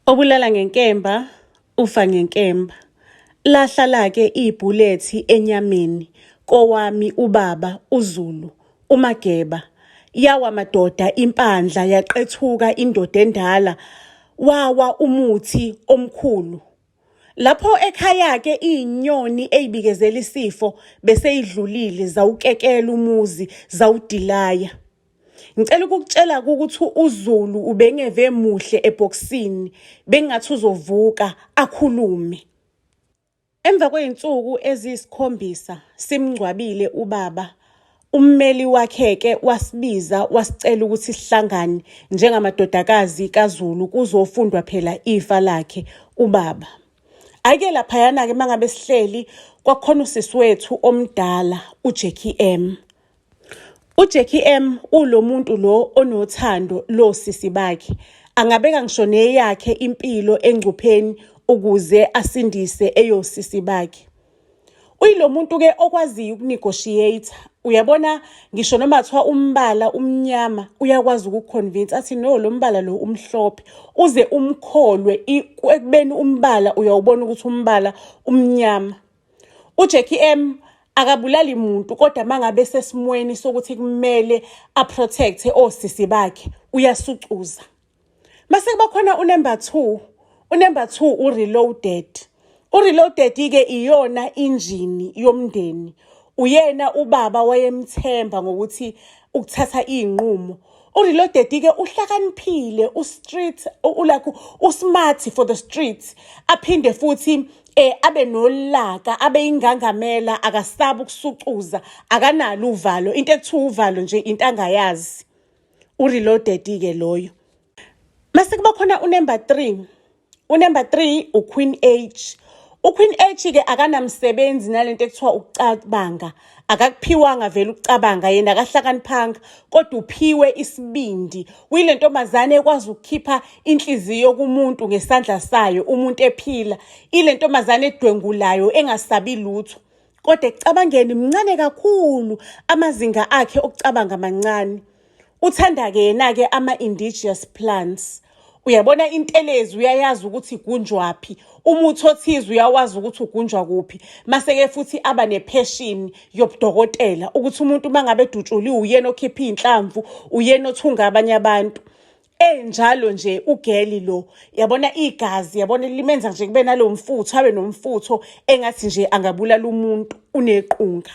Obulala ngenkemba ufa ngenkemba. Lahlala-ke ibhulethi enyameni kowami ubaba uZulu, uMageba. Yawa madoda impandla yaqethuka indoda endala, wawa umuthi omkhulu. Lapho ekhaya-ke iy'nyoni ey'bikezela isifo beseyidlulile zawukekela umuzi zawudilaya. Ngicela ukukutshela ukuthi uZulu ubengeve muhle ebhokisini, bengathi uzovuka akhulume. Emva kwey'nsuku eziyisikhombisa simngcwabile ubaba, ummeli wakhe-ke wasibiza wasicela ukuthi sihlangane njengamadodakazi kaZulu kuzofundwa phela ifa lakhe ubaba. Ake laphayana-ke uma ngabe sihleli kwakukhona usisi wethu omdala uJackie M. UJackie M ulomuntu lo onothando losisi bakhe. Angabeka ngisho neyakhe impilo engcupheni ukuze asindise eyosisi bakhe. Uyilo muntu ke okwaziyo ukunegotiate. Uyabona ngisho noma kuthiwa umbala umnyama uyakwazi ukukuconvince athi no lo mbala lo umhlophe uze umkholwe ekubeni umbala uyawubona ukuthi umbala umnyama. UJackie M akabulali muntu kodwa mangabe sesimweni sokuthi kumele aprotecte osisi bakhe uyasucuza. Mase kuba khona unumber 2, unumber 2 ureloaded. Ureloaded ke iyona injini yomndeni. Uyena ubaba wayemthemba ngokuthi ukuthatha iy'nqumo. Ureloaded ke uhlakaniphile, ustreet, ulike usmart for the streets. Aphinde futhi abe nolaka, abe ingangamela, akasabi ukusucuza, akanalo uvalo. Into ekuthiwa uvalo nje into angayazi. Ureloaded ke loyo. Mase kuba khona unumber 3. Unumber 3 uQueen H. UQueen H ke akanamsebenzi nalento ekuthiwa ukucabanga. Akakuphiwanga vele ukucabanga yena akahlakaniphanga kodwa uphiwe isibindi. Uyile ntombazane ekwazi ukukhipha inhliziyo kumuntu ngesandla sayo umuntu ephila. Ile ntombazane edwengulayo engasabi lutho. Kodwa ekucabangeni mncane kakhulu, amazinga akhe okucabanga mancane. Uthanda-ke yena-ke ama-indigenous plants. Uyabona intelezi uyayazi ukuthi igunjwaphi, umuthi othize uyawazi ukuthi ugunjwa kuphi. Mase-ke futhi aba ne-passion yobudokotela ukuthi umuntu uma ngabe edutshuliwe uyena okhipha iy'nhlamvu, uyena othunga abanye abantu. Enjalo nje ugeli lo, yabona igazi, yabona limenza nje kube nalo mfutho, abe nomfutho engathi nje angabulala umuntu, unequnga.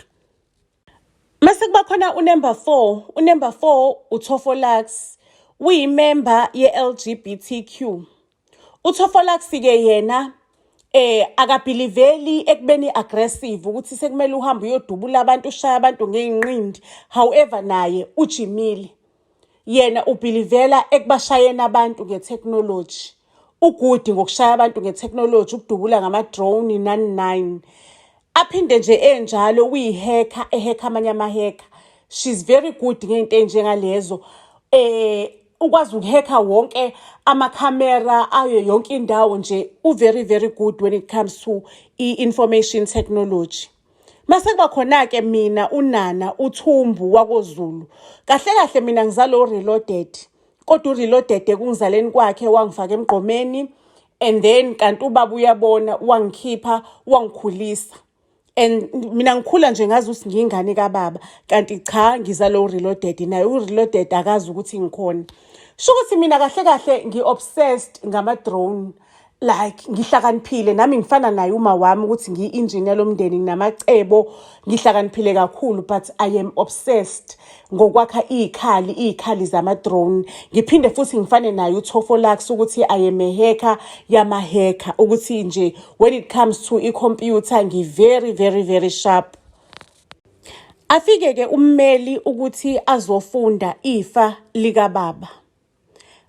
Mase kuba khona unumber 4, unumber 4 uThofolax, uyimember ye-LGBTQ. UThofolax ke yena akabhiliveli ekubeni aggressive ukuthi sekumele uhambe uyodubula abantu ushaya abantu ngey'nqindi. However naye ujimile. Yena ubhilivela ekubashayeni abantu ngetechnology. Ugudi ngokushaya abantu ngetechnology, ukudubula ngama-drone nani nine. Aphinde nje enjalo uyi-hacker, ehacka amanye ama-hacker. She's very good ngey'nto ey'njengalezo. Ukwazi ukuhacka wonke amakhamera ayo yonke indawo nje, u-very very good when it comes to i-information technology. Mase kuba khona-ke mina uNana uThumbu wakoZulu. Kahle kahle mina ngizalwa uReloaded. Kodwa uReloaded ekungizaleni kwakhe wangifaka emgqomeni and then kanti ubaba uyabona wangikhipha wangikhulisa. And mina ngikhula nje ngazi ukuthi ngiyingane kababa kanti cha ngizalwa uReloaded naye uReloaded akazi ukuthi ngikhona. Sho ukuthi mina kahle kahle ngi-obsessed ngama-drone. Like ngihlakaniphile nami ngifana naye uma wami ukuthi ngiyi-engineer lomndeni nginamacebo ngihlakaniphile kakhulu but I am obsessed ngokwakha iy'khali iy'khali zama-drone. Ngiphinde futhi ngifane naye uThofolax ukuthi I am a hacker yama-hacker ukuthi nje when it comes to i-computer ngi-very very very sharp. Afike-ke ummeli ukuthi azofunda ifa likababa.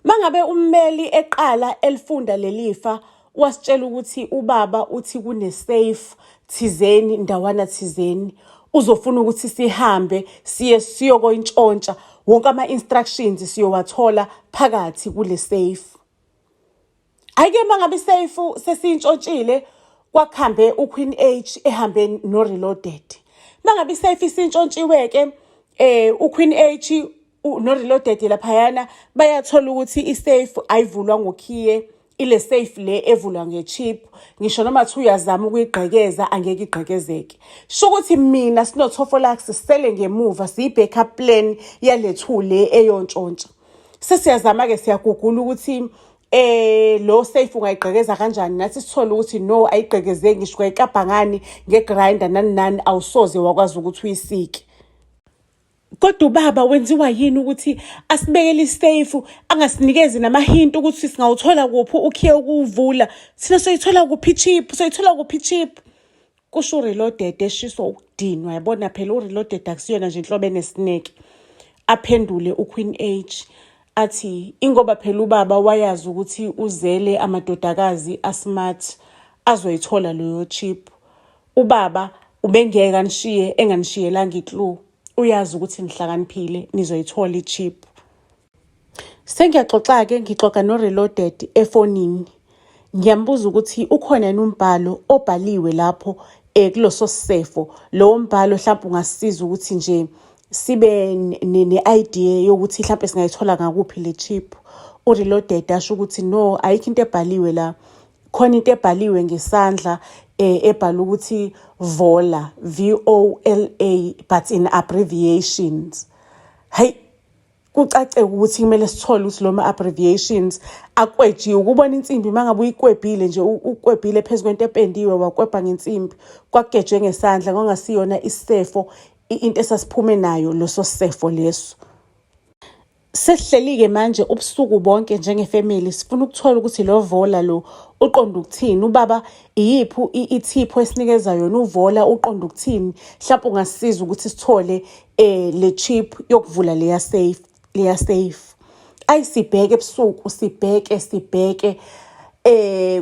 Mangabe ummeli eqala elifunda lelifa wasitshela ukuthi ubaba uthi kune-safe thizeni ndawana thizeni uzofuna ukuthi sihambe siye siyokoyintshontsha wonke ama-instructions siyowathola phakathi kule safe. Hhayi-ke mangabe isafe sesiyintshontshile kwakhambe uQueen H ehambe no-Reloaded. Mangabe isafe isintshontshiwe-ke uQueen H no-Reloaded laphayana bayathola ukuthi isafe ayivulwa ngokhiye Ile safe le evulwa nge-chip, ngisho noma thi uyazama ukuyigqekeza angeke igqekezeke. Sho ukuthi mina sinoThofolax sisele ngemuva, siyi-backup plan yale two le eyontshontsha. Sesiyazama-ke, siyagugula ukuthi lo safe ungayigqekeza kanjani. Nathi sithole ukuthi no, ayigqekezeki, ngisho ungayikabha ngani, nge-grinder, nani nani, awusoze wakwazi ukuthi uyisike. Kodwa ubaba wenziwa yini ukuthi asibekele i-safe, angasinikezi nama-hint ukuthi singawuthola kuphi ukhiye ukuwuvula? Thina soyithola kuphi i-chip? Soyithola kuphi i-chip? Kusho uReloaded eshiswa ukudinwa. Yabona phela, uReloaded akusiyona nje inhlobo enesineke. Aphendule uQueen H athi ingoba phela ubaba wayazi ukuthi uzele amadodakazi a-smart azoyithola leyo chip. Ubaba ubengeke anishiye enganishiyelanga i-clue. Uyazi ukuthi nihlakaniphile, nizoyithola i-chip. Sengiyaxoxa-ke, ngixoxa no-Reloaded efonini. Ngiyambuza ukuthi ukhona yini umbhalo obhaliwe lapho kuloso sisefo. Lowo mbhalo mhlawumbe ungasisiza ukuthi nje sibe ne-idea yokuthi mhlawumbe singayithola ngakuphi le chip. UReloaded asho ukuthi no, ayikho into ebhaliwe la. Khona into ebhaliwe ngesandla ebhala ukuthi VOLA, VOLA, but in abbreviations. Hayi, kucace ukuthi kumele sithole ukuthi lo ma-abbreviations akwejiwe. Ukubona insimbi, uma ngabe uyikwebhile nje, ukwebhile phezu kwento ependiwe, wakwebha ngensimbi, kwakugejwe ngesandla, kwangasiyona isisefo into esasiphume nayo leso sisefo leso. Sesihleli-ke manje ubusuku bonke njenge-family, sifuna ukuthola ukuthi lo vola lo uqonda ukuthini. Ubaba, iyiphi ithiphu esinikeza yona? Uvola uqonda ukuthini? Mhlawumbe ungasisiza ukuthi sithole le chip yokuvula leya safe, leya safe. Ayi, sibheke ebusuku, sibheke, sibheke.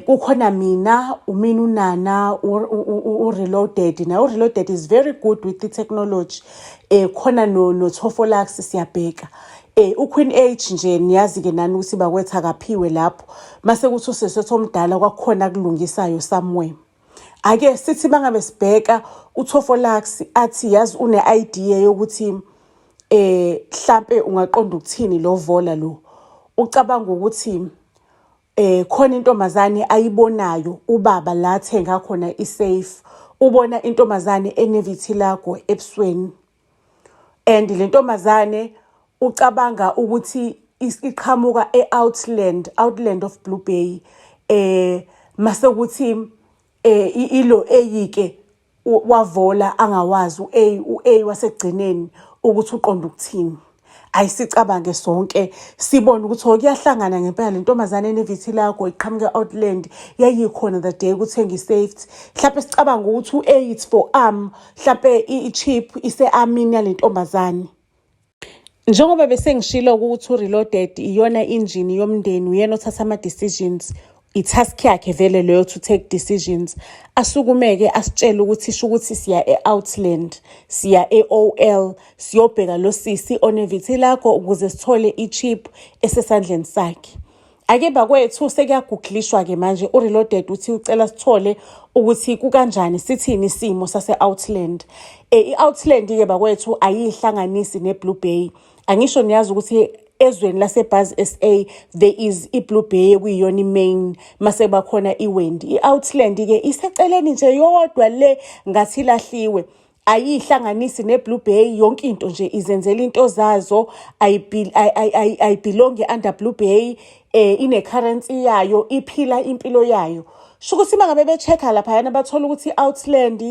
Kukhona mina, umina, unana uReloaded. Naye uReloaded is very good with the technology. Khona no Thofolax, siyabheka. UQueen H nje, niyazi ke nani ukuthi bakwethu akaphiwe lapho. Mase kuthi usisi omdala kwakhona kulungisayo somewhere. Ake sithi bangabe sibheka, uThofolax athi yazi une-idea yokuthi mhlambe ungaqonda ukuthini lo vola lo. Ucabanga ukuthi khona intombazane ayibonayo ubaba la athenga khona i-safe. Ubona intombazane ene-vitiligo ebusweni, and le ntombazane ucabanga ukuthi iqhamuka e-outland, outland of Blue Bay. Mase kuthi ilo eyike wavola angawazi u-A, u-A wasekugcineni ukuthi uqonda ukuthini. Ayisicabange sonke, sibone ukuthi oh, kuyahlangana ngempela, le ntombazane ene-vitiligo iqhamuka e-outland yayikhona the day kuthenga i-safe. Mhlawumbe sicabanga ukuthi u-A, it's for arm, mhlampe i-chip ise-armini yale ntombazane. Njengoba bese ngishilo ukuthi uReloaded iyona injini yomndeni, uyena othatha ama-decisions, i-task yakhe vele leyo to take decisions. Asukumeke asitshele ukuthi sho ukuthi siya e-outland, siya e-OL, siyobheka lo sisi one-vitiligo ukuze sithole i-chip esesandleni sakhe. Ake bakwethu, sekuyaguglishwa-ke manje. UReloaded uthi ucela sithole ukuthi kukanjani, sithini isimo sase-outland. I-outland-ke bakwethu ayiyihlanganisi ne-Blue Bay. Angisho niyazi ukuthi ezweni laseBuzz SA there is i-Blue Bay ekuyiyona i-main, mase bakhona iWendy. I-outland-ke iseceleni nje yodwa le, ngathi ilahliwe, ayiyihlanganisi ne-Blue Bay. Yonke into nje izenzela into zazo, ayi-belongi under Blue Bay. Ine-currency yayo, iphila impilo yayo. Sho ukuthi uma ngabe be-check-a laphayana, bathola ukuthi i-outland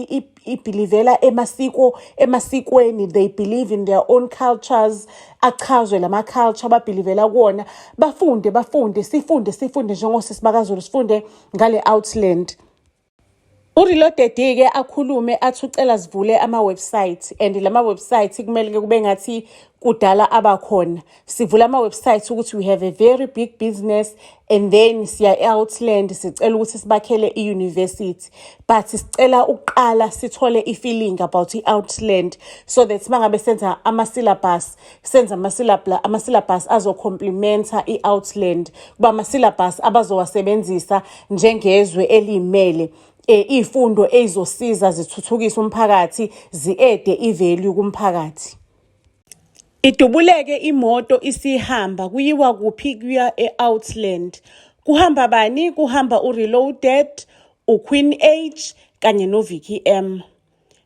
i-believela emasiko, emasikweni. They believe in their own cultures. Achazwe lama-culture aba-believela kuwona. Bafunde, bafunde, sifunde, sifunde njengosisi bakaZulu, sifunde ngale outland. UReloaded-ke akhulume athi ucela sivule ama-website, and lama-website kumele-ke kube ngathi kudala abakhona. Sivula ama-website ukuthi we have a very big business, and then siya e-outland, sicela ukuthi sibakhele i-university, but sicela ukuqala sithole i-feeling about i-outland so that mangabe senza ama-syllabus, senza ama-syllabus azo-complementa i-outland, kuba ama-syllabus abazowasebenzisa njengezwe eliyimele, iy'fundo ey'zosiza zithuthukise umphakathi, zi-adde i-value kumphakathi. Idubuleke imoto isihamba, kuyiwa kuphi? Kuya e-outland. Kuhamba bani? Kuhamba uReloaded, uQueen H kanye noVicky M.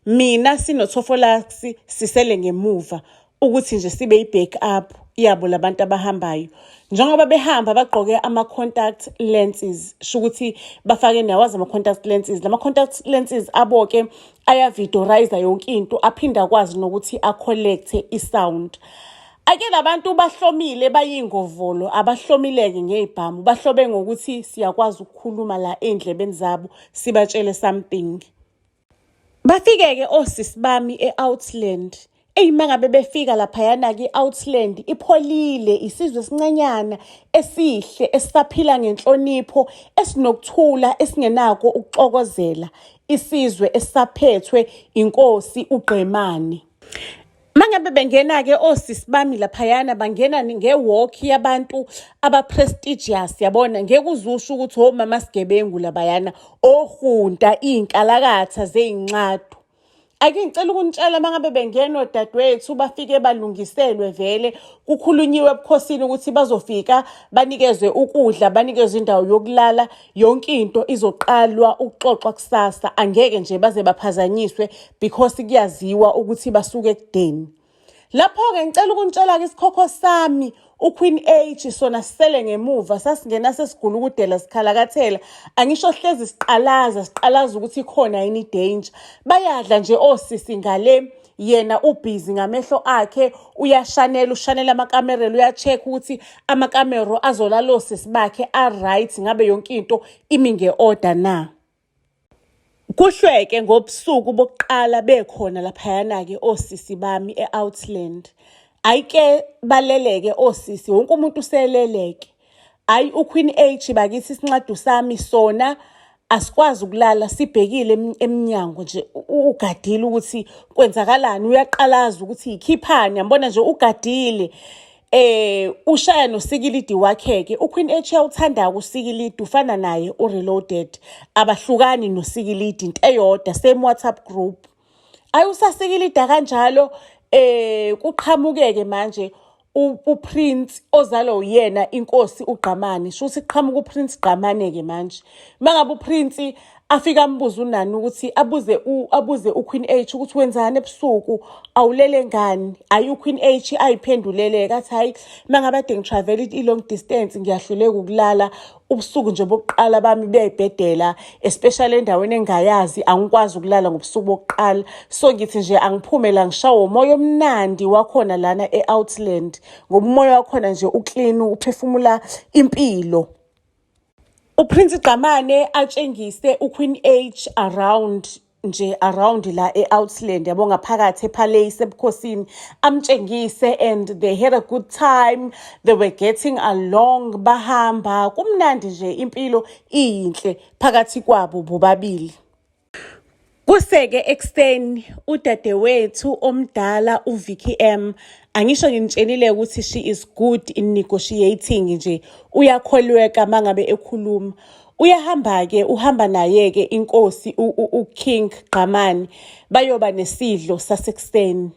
Mina sinoThofolax sisele ngemuva ukuthi nje sibe i-back up yabo labantu abahambayo. Njengoba behamba bagqoke ama-contact lenses, sho ukuthi bafake nawazi ama-contact lenses. Lama-contact lenses abo-ke ayavidorize yonke into, aphinde akwazi nokuthi a-collecte i-sound. Ake labantu bahlomile bayingovolo, abahlomileke ngey'bhamu, bahlobe ngokuthi siyakwazi ukukhuluma la ey'ndlebeni zabo sibatshele something. Bafike-ke osisi bami e-Outland. Eyi uma ngabe befika laphayana-ke i-Outland ipholile, isizwe esincanyana esihle esisaphila ngenhlonipho, esinokuthula, esingenako ukuxokozela. Isizwe esisaphethwe inkosi uGqemane. Mangabe bengena-ke osisi bami laphayana bangena nge-walk yabantu aba-prestigious yabona ngeke uzusho ukuthi omama sigebengu labayana ohunta iy'nkalakatha zey'nxadu. Ake ngicela ukunitshela mangabe bengena odadewethu bafike balungiselwe vele kukhulunyiwe ebukhosini ukuthi bazofika banikezwe ukudla banikezwe indawo yokulala yonke into izoqalwa ukuxoxwa kusasa angeke nje baze baphazanyiswe because kuyaziwa ukuthi basuke ekudeni. Lapho-ke ngicela ukunitshela-ke isikhokho sami uQueen H sona sisele ngemuva sasingena sesigulukudela sikhalakathela angisho hlezi siqalaza siqalaza ukuthi ikhona yini i-danger bayadla nje osisi ngale yena ubhizi ngamehlo akhe uyashanela ushanela amakamerelo uya-check ukuthi amakamero azolala osisi bakhe a-right ngabe yonke into imi nge-order na. Kuhlweke ngobusuku bokuqala bekhona laphayana-ke osisi bami e-Outland. Hhayi-ke baleleke osisi, wonke umuntu useleleke. Hhayi uQueen H bakithi isinxadu sami sona asikwazi ukulala sibhekile emnyango nje ugadile ukuthi kwenzakalani uyaqalaza ukuthi ikhiphani yambona nje ugadile ushaya nosikilidi wakhe-ke uQueen H uyawuthanda usikilidi ufana naye uReloaded abahlukani nosikilidi into eyodwa same WhatsApp group ayi usasikilida kanjalo kuqhamukeke manje uPrince ozalwa uyena inkosi uGqamane sho ukuthi kuqhamuka uPrince Gqamane-ke manje mangabe uPrince afika ambuze unani ukuthi abuze abuze uQueen H ukuthi wenzani ebusuku awulele ngani ayi uQueen H ayiphendulele kathi hayi mangabe ade ngitravel i-long distance ngiyahluleka ukulala ubusuku nje bokuqala bami buyayibhedela especially endaweni engayazi angikwazi ukulala ngobusuku bokuqala so ngithi nje angiphume la ngishawe umoya omnandi wakhona lana e-Outland ngoba umoya wakhona nje uclean uphefumula impilo. UPrince Gqamane atshengise uQueen H around nje around la e-Outland yabo ngaphakathi epalace ebukhosini amtshengise and they had a good time they were getting along bahamba kumnandi nje impilo iyinhle phakathi kwabo bobabili. Kuseke ekuseni udadewethu omdala uVicky M angisho nginitshelile ukuthi she is good in negotiating nje uyakholweka mangabe ekhuluma uyahamba-ke uhamba naye-ke inkosi uKing Gqamane bayoba nesidlo sasekuseni.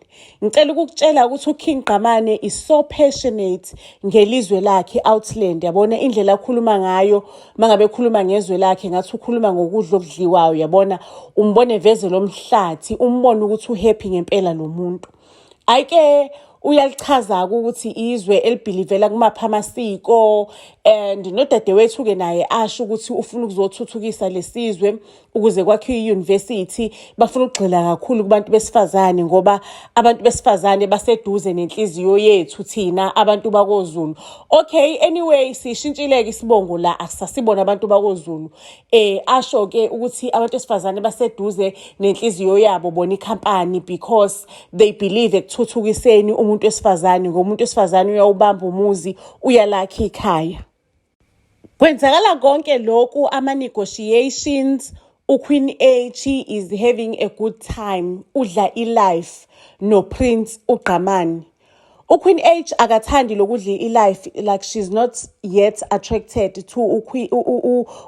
Ngicela ukukutshela ukuthi uKing Gqamane is so passionate ngelizwe lakhe Outland yabona indlela akhuluma ngayo mangabe ekhuluma ngezwe lakhe ngathi ukhuluma ngokudla okudliwayo yabona umbone veze lomhlathi umbone ukuthi uhappy ngempela lo muntu. Ayike uyalichaza-ke ukuthi izwe elibhilivela kumaphi amasiko and nodadewethu-ke naye asho ukuthi ufuna ukuzothuthukisa lesizwe ukuze kwakhiwe i-university bafuna ukugxila kakhulu kubantu besifazane ngoba abantu besifazane baseduze nenhliziyo yethu thina abantu bakoZulu. Okay, anyway sishintshile-ke isibongo la akusasibona abantu bakoZulu. Asho-ke ukuthi abantu besifazane baseduze nenhliziyo yabo bona ikhampani because they believe ekuthuthukiseni umuntu wesifazane ngoba umuntu wesifazane uyawubamba umuzi uyalakha ikhaya. Kwenzakala konke lokhu ama-negotiations uQueen H is having a good time udla i-life noPrince uGqamane. uQueen H akathandi lokudla i-life like she's not yet attracted to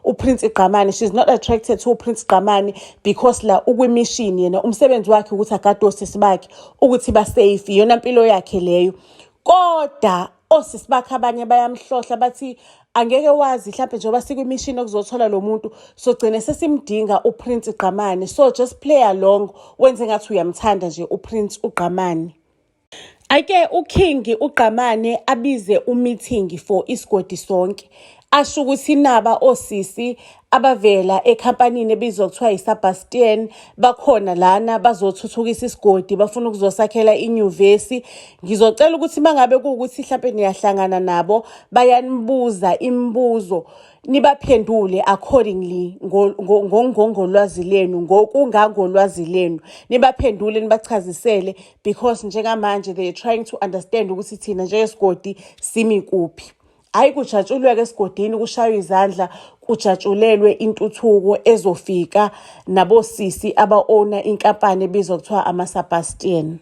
uPrince Gqamane she's not attracted to uPrince Gqamane because la ukwi-mission yena umsebenzi wakhe ukuthi agade osisi bakhe ukuthi ba-safe iyona mpilo yakhe leyo kodwa osisi bakhe abanye bayamhlohla bathi Angeke wazi mhlampe njengoba sikwimishini okuzothola lo muntu sogcine sesimdinga uPrince Gqamane. So just play along wenze ngathi uyamthanda nje uPrince uGqamane. Ake uKing uGqamane abize umeeting for isigodi sonke. Asho ukuthi naba osisi abavela ekhampanini ebizwa kuthiwa yiSebastian bakhona lana bazothuthukisa isigodi bafuna ukuzosakhela inyuvesi. Ngizocela ukuthi mangabe kuwukuthi mhlampe niyahlangana nabo bayanibuza imibuzo nibaphendule accordingly ngongolwazi lenu ngokungangolwazi lenu nibaphendule nibachazisele because njengamanje they are trying to understand ukuthi thina njengesigodi simi kuphi. Hhayi kujatshulwe-ke esigodini kushaywe izandla kujatshulelwe intuthuko ezofika nabosisi aba-owna inkampani ebizwa kuthiwa ama-Sebastian.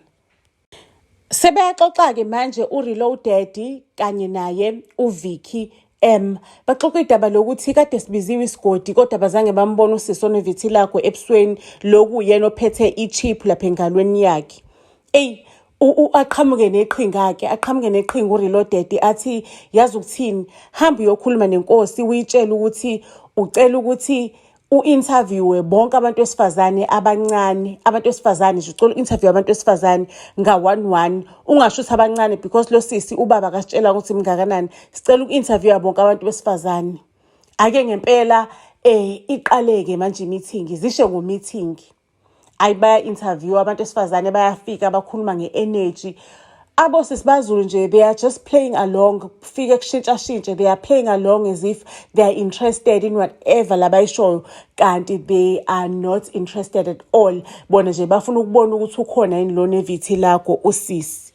Sebeyaxoxa-ke manje uReloaded kanye naye uVicky M. Baxoxa idaba lokuthi kade sibiziwe isigodi kodwa bazange bambona usisi onevithilago ebusweni loku uyena ophethe i-chip lapha engalweni yakhe. Eyi aqhamuke neqhinga-ke aqhamuke neqhinga uReloaded athi yazi ukuthini hamba uyokhuluma nenkosi uyitshele ukuthi ucela ukuthi u-interviewe bonke abantu besifazane abancane abantu besifazane nje ucela u-interview abantu besifazane nga-one one ungasho ukuthi abancane because lo sisi ubaba akasitshela ukuthi mngakanani sicela uku-interviewa bonke abantu besifazane. Ake ngempela iqaleke manje i-meeting zishe ngo-meeting. Ayi baya-interview abantu besifazane bayafika bakhuluma nge-energy. Abosisi baZulu nje they are just playing along kufike kushintshashintshe they are playing along as if they are interested in whatever labayishoyo kanti they are not interested at all. Bona nje bafuna ukubona ukuthi ukhona yini lo nevithilago usisi.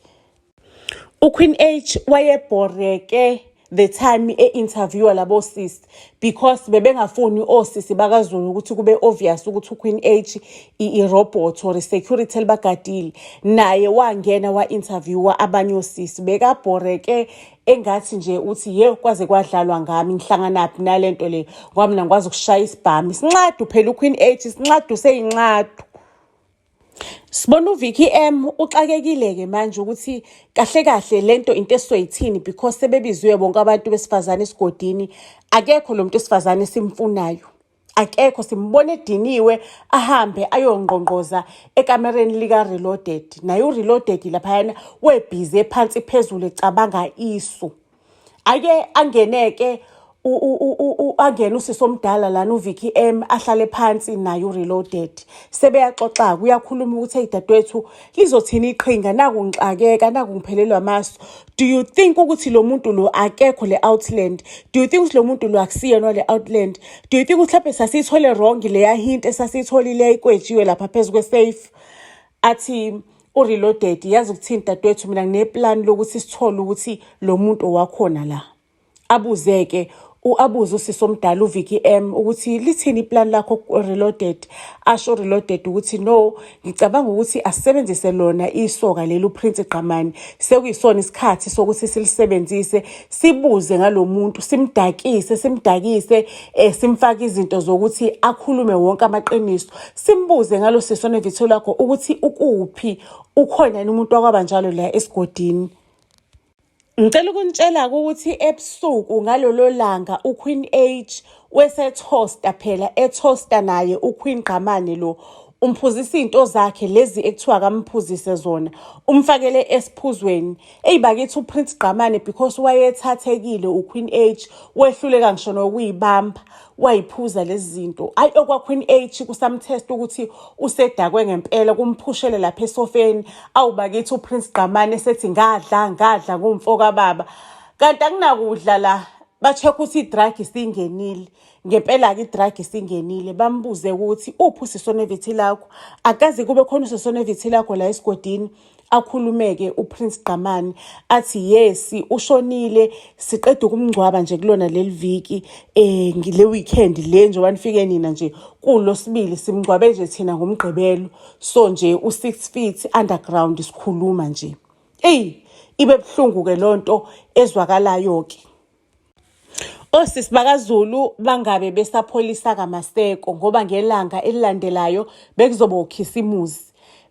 UQueen H wayebhoreke the time e-interviewa labo sisi because bebengafuni osisi bakaZulu ukuthi kube obvious ukuthi uQueen H i-robot or i-security elibagadile. Naye wangena wa-interviewa abanye osisi bekabhoreke engathi nje uthi ye kwaze kwadlalwa ngami ngihlanganaphi nalento le ngoba mina ngikwazi ukushaya isibhamu. Isinxadu phela uQueen H isinxadu seyinxadu. Sibona uVicky M uxakekile-ke manje ukuthi kahle kahle lento into esizoyithini because sebebiziwe bonke abantu besifazane esigodini akekho lo muntu wesifazane esimfunayo. Akekho simbona ediniwe ahambe ayongqongqoza ekamereni lika-Reloaded. Naye uReloaded laphayana webhizi phansi phezulu ecabanga isu. Ake angeneke angene usisi omdala lana uVicky M ahlale phansi naye uReloaded. Sebeyaxoxa-ke uyakhuluma ukuthi hey dadewethu lizothini iqhinga naku ngixakeka naku ngiphelelwa amasu. Do you think ukuthi lo muntu lo akekho le Outland? Do you think ukuthi lo muntu lo akusiyena le Outland? Do you think ukuthi mhlawumbe sasiyithole wrong leya hint esasiyitholile yayikwetshiwe lapha phezu kwe-safe? Athi uReloaded yazi ukuthini dadewethu mina ngineplan lokuthi sithole ukuthi lo muntu wakhona la. Abuze-ke abuze usisi omdala uVicky M ukuthi lithini iplan lakho Reloaded. Asho uReloaded ukuthi no ngicabanga ukuthi asisebenzise lona isoka leli uPrince Gqamane. Sekuyisona isikhathi sokuthi silisebenzise sibuze ngalo muntu simdakise simdakise simfake izinto zokuthi akhulume wonke amaqiniso. Simbuze ngalo sisi onevithilago ukuthi ukuphi ukhona yini umuntu wakwabanjalo la esigodini. Ngicela ukunitshela-ke ukuthi ebusuku ngalolo langa uQueen H wesethosta phela ethosta naye uQueen Gqamane lo umphuzisa iy'nto zakhe lezi ekuthiwa akamphuzise zona umfakele esiphuzweni. Eyi bakithi uPrince Gqamane because wayethathekile uQueen H wehluleka ngisho nokuyibamba wayiphuza lezi zinto. Ayi okwa-Queen H kusamthesta ukuthi usedakwe ngempela kumphushele lapha esofeni. Awu bakithi uPrince Gqamane sethi ngadla ngadla ngumfo kababa. Kanti akunakudla la ba-check ukuthi i-drug isingenile. Ngempela-ke i-drug isingenile bambuze ukuthi uphi usisi onevithilago. Akaze kube khona usisi onevithilago la esigodini. Akhulume-ke uPrince Gqamane athi yes ushonile siqeda ukumngcwaba nje kulona leli viki le weekend le njengoba nifike nina nje kulosibili simngcwabe nje thina ngomgqibelo so nje u-6 feet underground sikhuluma nje. Eyi ibe buhlungu-ke loo nto ezwakalayo-ke. Osisi bakaZulu bangabe besapholisa kamaseko ngoba ngelanga elilandelayo bekuzoba ukhisimusi.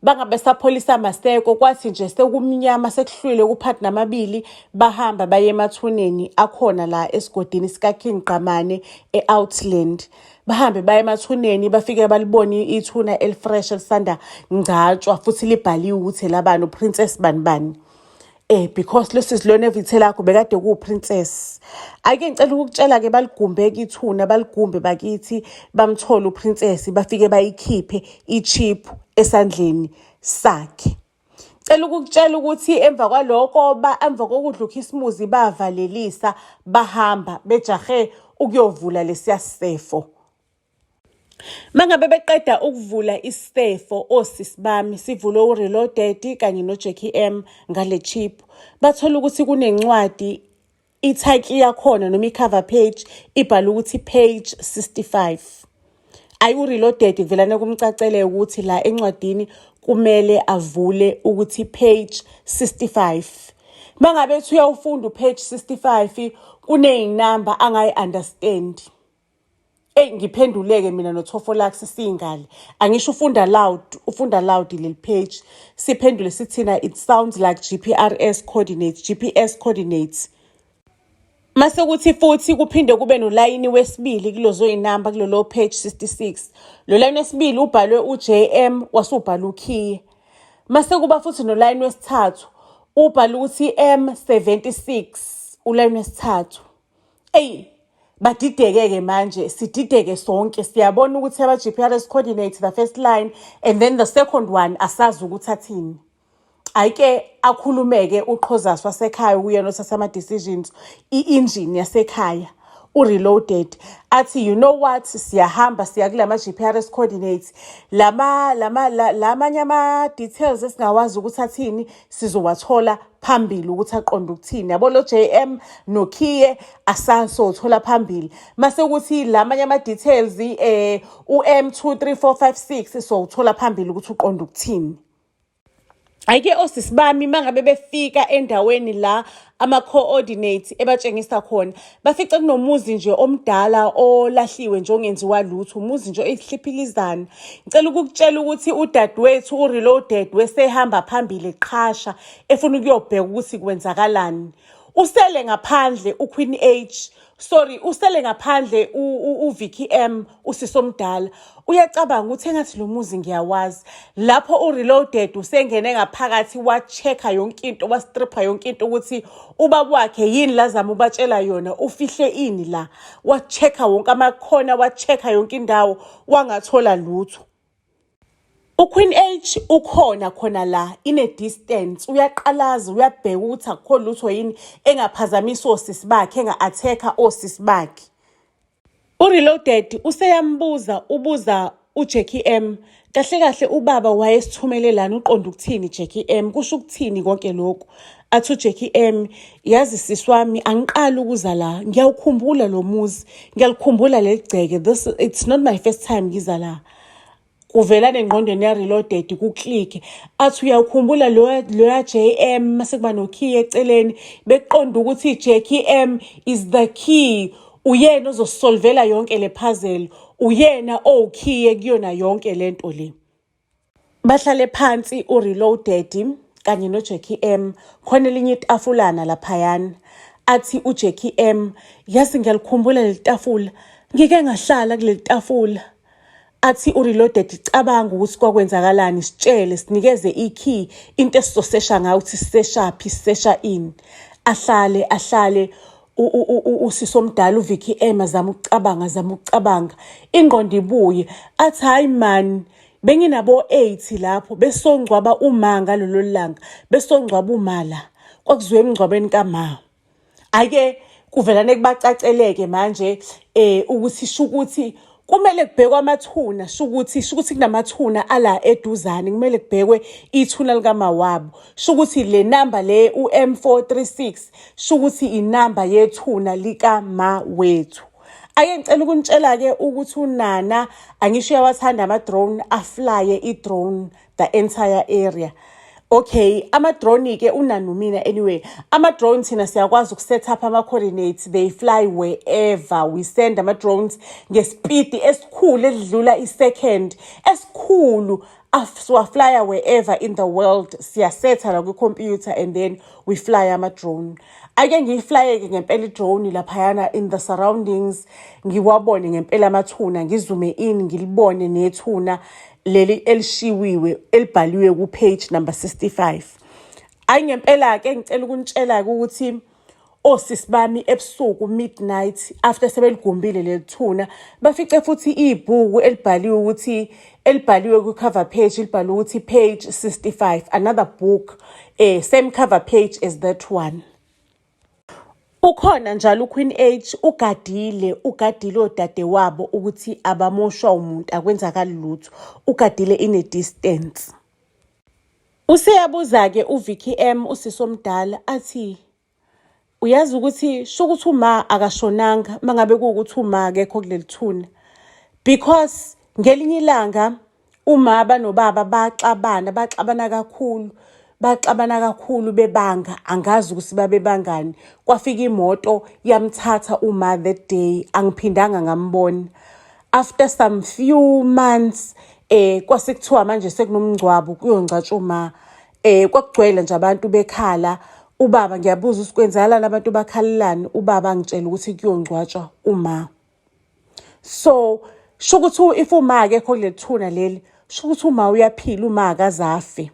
Bangabe sapholisa maseko, kwathi nje sekumnyama sekuhlwile kuphathi namabili, bahamba baye emathuneni akhona la esigodini sikaKing Gqamane e-Outland. Bahambe baye emathuneni, bafike balibone ithuna elifresh elisanda ngcatshwa futhi libhaliwe ukuthi elabani, uPrincess bani bani. Because lesi silwane evithe lakho bekade kuwuprincess. Ake ngicela ukukutshela-ke, baligumbeke ithuna, baligumbe bakithi, bamthole uprincess, bafike bayikhiphe i-chip esandleni sakhe. Cela ukukutshela ukuthi emva kwaloko, emva kokudla ukhisimuzi, bavalelisa, bahamba bejahe ukuyovula lesiya sefo. Mangabe beqeda ukuvula isefo, osisi bami, sivulwe uReloaded kanye noJackie M ngale chip, bathola ukuthi kunencwadi, i-title yakhona noma i-cover page ibhala ukuthi page 65. Ayi, uReloaded kuvelane kumcacele ukuthi la encwadini kumele avule ukuthi page 65. Mangabe ethi uyawufunda upage 65, kuney'namba angayi-understand. Eyi, ngiphenduleke mina noThofolax singale. Angisho ufunda loud, ufunda loud leli page. Siphendule sithina, "It sounds like GPRS coordinates, GPS coordinates." Mase kuthi futhi kuphinde kube nolayini wesibili kulozo y'namba kulolo page 66. Lo layini wesibili ubhalwe u-JM, wasubhala ukhiye. Mase kuba futhi nolayini wesithathu ubhalwe ukuthi M76, ulayini wesithathu. Eyi, badideke-ke manje, sidideke sonke, siyabona ukuthi aba-GPRS coordinate the first line and then the second one asazi ukuthi athini. Ayike akhulume-ke uqhozasi wasekhaya, uyena othatha ama-decisions, i-engine yasekhaya, uReloaded, athi, "You know what, siyahamba siya kulama GPRS coordinates, lama lama lamanye ama-details esingawazi ukuthi athini, sizowathola phambili ukuthi aqonde ukuthini, yabo, lo JM nokhiye asasothola phambili." Mase kuthi lamanye ama-details, u-M23456, sowuthola phambili ukuthi uqonde ukuthini. Ayike, osisi bami, mangabe befika endaweni la ama-coordinates ebatshengisa khona, bafice kunomuzi nje omdala olahliwe nje, ongenziwa lutho, umuzi nje oyihliphilizana. Ngicela ukukutshela ukuthi udadewethu uReloaded wesehamba phambili, eqhasha, efuna ukuyobheka ukuthi kwenzakalani. Usele ngaphandle uQueen H, sorry, usele ngaphandle uVicky M, usisomdala. Uyacabanga ukuthi engathi lo muzi ngiyawazi. Lapho uReloaded usengene ngaphakathi, wa-check-a yonke into, wastripha yonke into ukuthi ubaba wakhe yini lazama ubatshela yona, ufihle ini la. Wa-check-a wonke amakhona, wa-check-a yonke indawo, wangathola lutho. UQueen H ukhona khona la in a distance, uyaqalaza, uyabheka ukuthi akukho lutho yini engaphazamisa osisi bakhe, enga-attack-a osisi bakhe. UReloaded useyambuza, ubuza uJackie M, "Kahle kahle ubaba wayesithumelelani? Uqonda ukuthini, Jackie M? Kusho ukuthini konke lokhu?" Athi uJackie M, "Yazi sisi wami, angiqali ukuza la, ngiyawukhumbula lo muzi, ngiyalikhumbula leli gceke. This, it's not my first time ngiza la." Kuvelana engqondweni ya-Reloaded, ku-click, athi uyawukhumbula loya JM, mase kuba nokhiye eceleni, bekuqonda ukuthi Jackie M is the key, uyena ozosolvela yonke le puzzle, uyena owukhiye kuyona yonke lento le. Bahlale phansi uReloaded kanye noJackie M, khona elinye itafulana laphayana. Athi uJackie M, "Yazi ngiyalikhumbula leli tafula, ngike ngahlala kuleli tafula." Athi uReloaded, "Cabanga ukuthi kwakwenzakalani, sitshele, sinikeze i-key, into esizosesha ngayo, ukuthi siseshaphi, sisesha ini." Ahlale ahlale usisi omdala uVicky M, azama ukucabanga, azama ukucabanga, ingqondo ibuye, athi, "Hayi man, benginabo 8 lapho besongcwaba uma ngalolo langa, besongcwaba uma la, kwakuziwe emngcwabeni kama." Ake kuvelane kubacaceleke manje ukuthi shukuthi kumele kubhekwe amathuna, shukuthi kunamathuna ala eduzane, kumele kubhekwe ithuna likamawabo, shukuthi le namba le u-M436, shukuthi inamba yethuna likama wethu. Ake ngicela ukunitshela-ke ukuthi uNana, angisho uyawathanda ama-drone, aflye i-drone the entire area. Okay, ama-drone-ke uNana umina, anyway, ama-drone thina siyakwazi uku-set up ama-coordinates, they fly wherever we send ama-drones ngesipidi esikhulu edlula i-second esikhulu. Siwaflya wherever in the world, siyasetha la kwi-computer and then we fly ama-drone. Ake ngiyiflayeke ngempela i-drone laphayana in the surroundings, ngiwabone ngempela amathuna, ngizoome in, ngilibone nethuna leli elishiwiwe elibhaliwe ku-page number 65. Ayi, ngempela-ke ngicela ukunitshela-ke ukuthi osisi bami ebusuku, midnight, after sebeligumbile leli thuna, bafice futhi ibhuku elibhaliwe ukuthi, elibhaliwe kwi-cover page, libhalwe ukuthi page 65, another book, same cover page as that one. Ukhona njalo uQueen H, ugadile, ugadile odadewabo ukuthi abamoshwa umuntu, akwenzakali lutho, ugadile in a distance. Useyabuza-ke uVicky M, usisi omdala, athi, "Uyazi ukuthi sho ukuthi uma akashonanga mangabe kuwukuthi uma akekho kuleli thuna, because ngelinye ilanga uma banobaba baxabana, baxabana kakhulu, baxabana kakhulu bebanga, angazi ukuthi babebangani. Kwafika imoto yamthatha uma that day, angiphindanga ngambona. After some few months kwase kuthiwa manje sekunomngcwabo, kuyongcwatshwa uma. Kwakugcwele nje abantu bekhala. Ubaba, ngiyabuza ukuthi kwenzakalani, abantu bakhalelani? Ubaba angitshela ukuthi kuyongcwatshwa uma. So sho ukuthi if uma akekho kuleli thuna leli, sho ukuthi uma uyaphila, uma akazafe.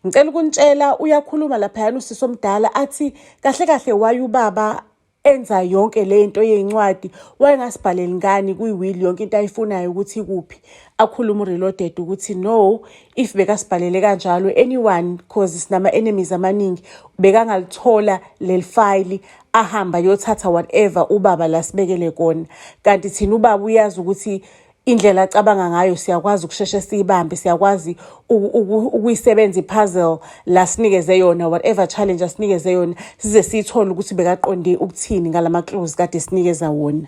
Ngicela ukunitshela, uyakhuluma laphayana usisi omdala, athi kahle kahle, why ubaba enza yonke le nto yey'ncwadi? Wayengasibhaleli ngani kwi-will yonke into ayifunayo ukuthi ikuphi?" Akhuluma uReloaded ukuthi no, if bekasibhalele kanjalo, anyone, 'cause sinama-enemies amaningi, bekangalithola leli fayili, ahamba ayothatha whatever ubaba la sibekele kona. Kanti thina ubaba uyazi ukuthi indlela acabanga ngayo, siyakwazi ukusheshe siyibambe, siyakwazi ukuyisebenza i-puzzle la sinikeze yona, whatever challenge asinikeze yona, size siyithole ukuthi bekaqonde ukuthini ngalama-clues kade sinikeza wona.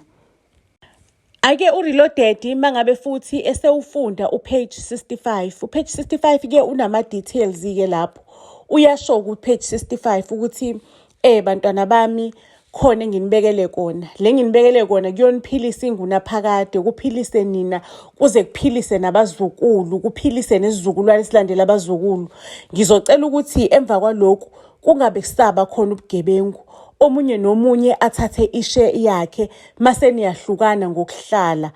Ake uReloaded mangabe futhi esewufunda upage 65, upage 65 ke unama-details ke lapho. Uyasho ku-page 65 ukuthi bantwana bami, khona enginibekele kona, le nginibekele kona kuyoniphilisa ingunaphakade, kuphilise nina, kuze kuphilise nabazukulu, kuphilise nesizukulwane esilandela abazukulu. Ngizocela ukuthi emva kwalokhu kungabe kusaba khona ubugebengu, omunye nomunye athathe i-share yakhe mase niyahlukana ngokuhlala,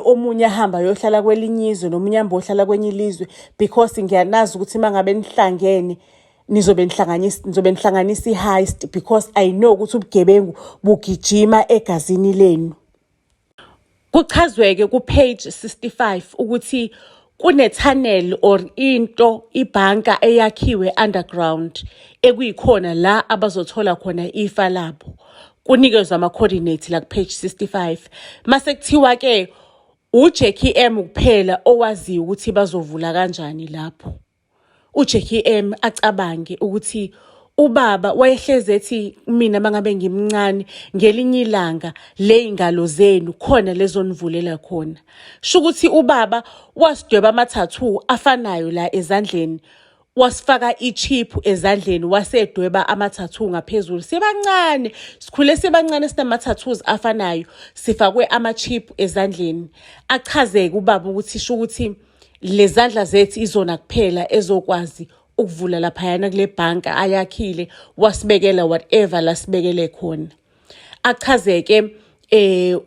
omunye ahamba ayohlala kwelinye izwe, nomunye ahambe ohlala kwenye ilizwe, because ngiyanazi ukuthi uma ngabe nihlangene nizobe nihlanganisa i-heist, because I know ukuthi ubugebengu bugijima egazini lenu." Kuchazweke ku-page 65 ukuthi kune-tunnel or into, ibhanka eyakhiwe underground, ekuyikhona la abazothola khona ifa labo. Kunikezwe ama-coordinates la ku-page 65. Mase kuthiwa-ke uJackie M kuphela owaziyo ukuthi bazovula kanjani lapho. UJackie M acabange ukuthi ubaba wayehlezi ethi mina mangabe ngimncane, ngelinye ilanga le ingalo zenu khona lezonivulela khona. Sho ukuthi ubaba wasidweba ama-tattoo afanayo la ezandleni, wasifaka i-chip ezandleni, wasedweba ama-tattoo ngaphezulu. Sibancane, sikhule sibancane, sinama-tattoos afanayo, sifakwe ama-chip ezandleni. Achazeke ubaba ukuthi sho ukuthi lezandla zethu izona kuphela ezokwazi ukuvula laphayana kule bhanka ayakhile, wasibekela whatever la sibekele khona. Achazeke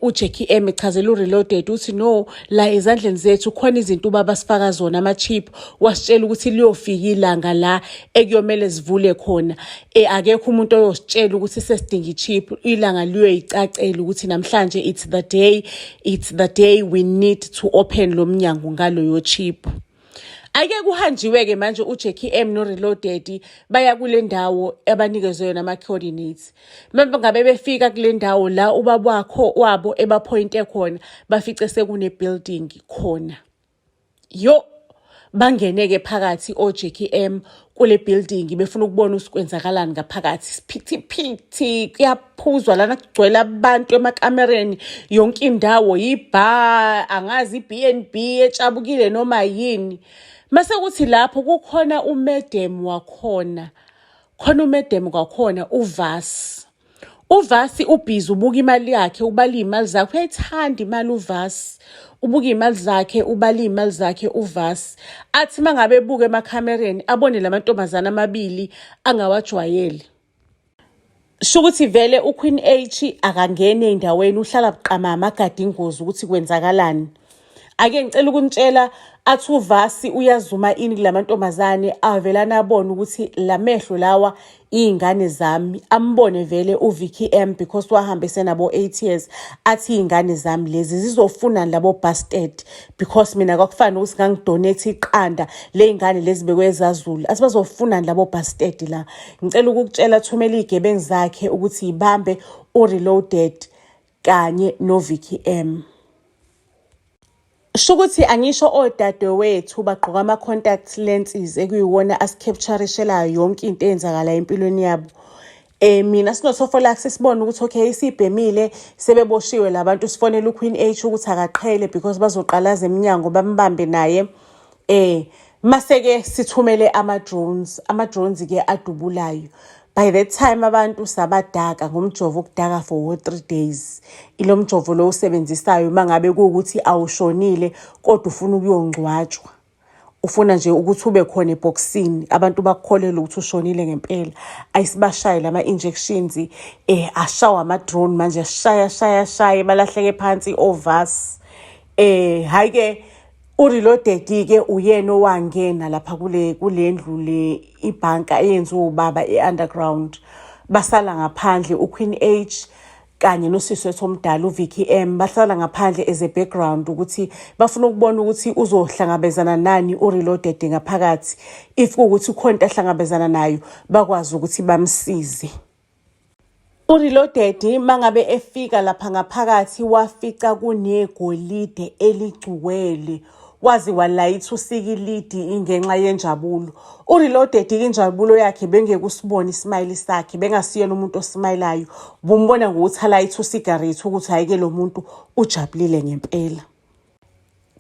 uJackie M echazela uReloaded uthi no, la ezandleni zethu khona izinto ubaba sifaka zona, ama-chip, wasitshela ukuthi liyofika ilanga la ekuyomele sivule khona, akekho umuntu oyositshela ukuthi sesidinga i-chip. Ilanga liyoyicacela ukuthi namhlanje it's the day, it's the day we need to open lo mnyango ngaloyo chip. Ake kuhanjiwe-ke manje, uJackie M no-Reloaded baya kule ndawo abanikezwe yona ama-coordinates. Manje ngabe befika kule ndawo la ubaba wakho wabo ebaphoyinte khona, bafice sekune-building khona. Yo, bangene-ke phakathi o-Jackie M kule building, befuna ukubona ukuthi kwenzakalani ngaphakathi. Siphithiphithi, kuyaphuzwa lana, kugcwele abantu emakamereni yonke indawo, yi-bar, angazi i-B&B etshabukile noma yini. Mase kuthi lapho kukhona u-madam wakhona, khona u-madam kwakhona uVas. UVasi ubhizi ubuka imali yakhe, ubala iy'mali zakhe, uyayithanda imali uVasi. Ubuka iy'mali zakhe, ubala iy'mali zakhe uVasi. Athi uma ngabe ebuka emakhamereni abone la mantombazane amabili angawajwayele. Sho ukuthi vele uQueen H akangeni ey'ndaweni uhlala buqamama agade ingozi ukuthi kwenzakalani. Ake ngicela ukunitshela athi uVasi uyazuma ini kula mantombazane avelane abone ukuthi la mehlo lawa iy'ngane zami ambone vele uVicky M because wahamba esenabo 8 years athi iy'ngane zami lezi zizofunani labo bastard because mina kwakufana ukuthi ngangidonate iqanda ley'ngane lezi bekwezazulu athi bazofunani labo bastard la. Ngicela ukukutshela thumela iy'gebengu zakhe ukuthi yibambe uReloaded kanye noVicky M. Shukuthi angisho odadewethu bagqoka ama-contact lenses ekuyiwona asi-capture-ishelayo yonke into eyenzakala empilweni yabo. Mina sinoThofolak sisibone ukuthi okay isibhemile sebeboshiwe labantu sifonela uQueen H ukuthi akaqhele because bazoqalaza eminyango bambambe naye. Mase-ke sithumele ama-drones, ama-drones-ke adubulayo. By that time abantu sabadaka ngomjovo okudaka for 3 days. Ilo mjovo lo usebenzisayo uma ngabe kuwukuthi awushonile kodwa ufuna ukuyongcwatshwa. Ufuna nje ukuthi ube khona ebhokisini abantu bakukholelwe ukuthi ushonile ngempela. Ayisibashaye lama-injections ashawa ama-drone manje ashaya shaya shaye balahleke phansi ovasi. Hhayi-ke uReloaded-ke uyena owangena lapha kule ndlu le ibhanka eyenziwe ubaba e-underground. Basala ngaphandle uQueen H kanye nosisi wethu omdala uVicky M bahlala ngaphandle as a background ukuthi bafuna ukubona ukuthi uzohlangabezana nani uReloaded ngaphakathi. If kuwukuthi kukhona into ahlangabezana nayo bakwazi ukuthi bamsize. UReloaded mangabe efika lapha ngaphakathi wafica kunegolide eligcwele waze walayitha usikilidi ingenxa yenjabulo. UReloaded injabulo yakhe bengeke usibone ismayili sakhe bengasiyena umuntu osmayilayo bumbona ngokuthi alayithe usigarethi ukuthi hhayi-ke lo muntu ujabulile ngempela.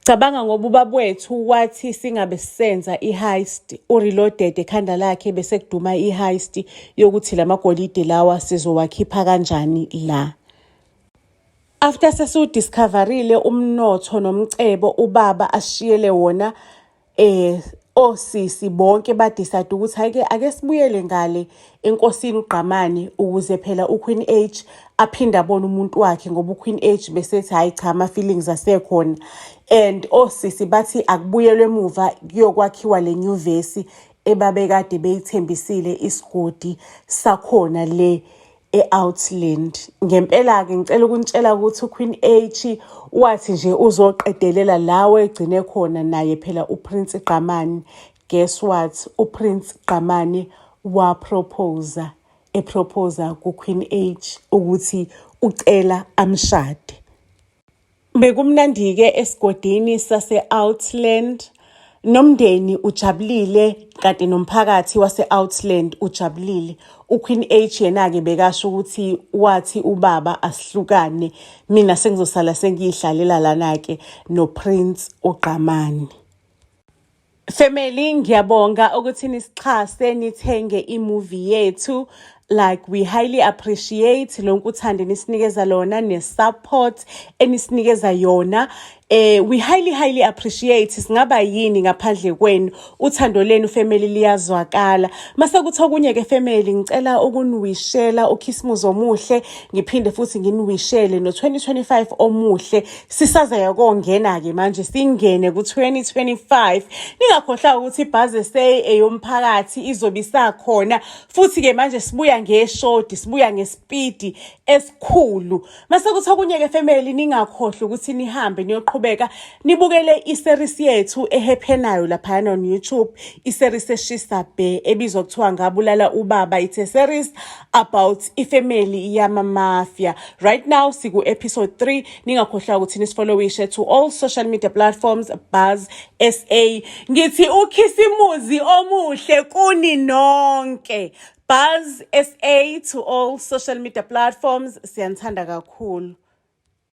Cabanga ngoba ubaba wethu wathi singabe sisenza i-heist uReloaded ekhanda lakhe bese kuduma i-heist yokuthi lamagolide lawa sizowakhipha kanjani la. After sesiwudiscoverile umnotho nomcebo ubaba asishiyele wona osisi bonke ba-decide ukuthi hhayi-ke ake sibuyele ngale enkosini uGqamane ukuze phela uQueen H aphinde abone umuntu wakhe ngoba uQueen H besethi hhayi cha ama-feelings asekhona and osisi bathi akubuyelwe emuva kuyokwakhiwa le nyuvesi ebabekade beyithembisile isigodi sakhona le e-Outland. Ngempela-ke ngicela ukunitshela ukuthi uQueen H wathi nje uzoqedelela la wegcine khona naye phela uPrince Gqamane. Guess what? UPrince Gqamane waproposa eproposa kuQueen H ukuthi ucela amshade. Bekumnandi-ke esigodini sase-Outland nomndeni ujabulile kanti nomphakathi wase-Outland ujabulile. UQueen H yena-ke bekasho ukuthi wathi ubaba asihlukane mina sengizosala sengiyihlalela lana-ke noPrince uGqamane. Family, ngiyabonga ukuthi nisixhase nithenge imovie yethu. Like, we highly appreciate lonke uthando enisinikeza lona ne-support enisinikeza yona. We highly highly appreciate, singaba yini ngaphandle kwenu? Uthando lenu, family, liyazwakala. Mase kuthi okunye ke, family, ngicela ukuniwishela ukhisimusi omuhle, ngiphinde futhi nginiwishele no-2025 omuhle. Sisaza kongena ke manje, singene ku-2025. Ningakhohlwa ukuthi iBuzz SA eyomphakathi izobe isakhona futhi ke manje sibuya ngeshodi, sibuya ngesipidi esikhulu. Mase kuthi okunye ke, family, ningakhohlwa ukuthi nihambe niyoqhubeka nibukele iseries yethu ehappenayo laphayana on YouTube, iseries eshisa bhe ebizwa kuthiwa Ngabulala Ubaba. It's a series about ifamily yama-mafia. Right now siku episode 3. Ningakhohlwa ukuthi nisifollowishe to all social media platforms, Buzz SA. Ngithi ukhisimuzi omuhle kuni nonke. Buzz SA to all social media platforms. Siyanithanda kakhulu.